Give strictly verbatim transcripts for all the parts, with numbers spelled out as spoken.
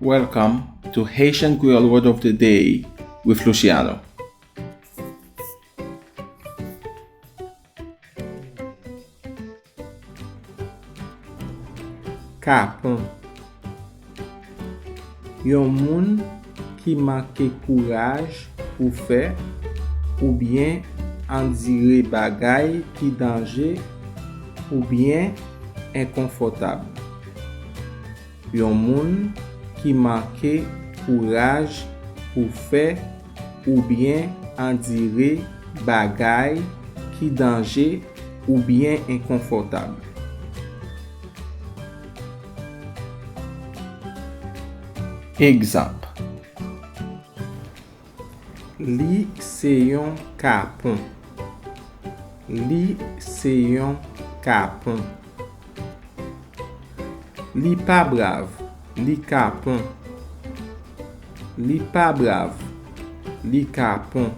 Welcome to Haitian Creole Word of the Day with Luciano. Kapon. Yon moun ki manke kouraj pou fè oubyen andire bagay ki danje oubyen enkonfòtab. Yon moun ki manke kouraj pou fè oubyen andire bagay ki danje oubyen enkonfòtab. Egzanp. Li se yon kapon. Li se yon kapon. Li pa brav, li kapon. Li pa brav, li kapon.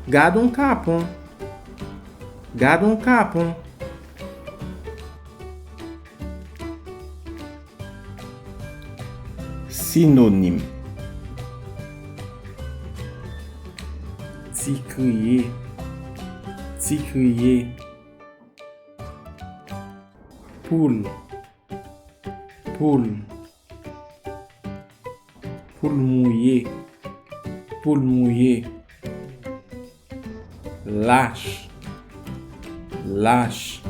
Gad on kapon. Gad on kapon. Sinonim. Ti kriye. Ti kriye. Poul. Poul. Poul mouye. Poul mouye. Lach. Lach.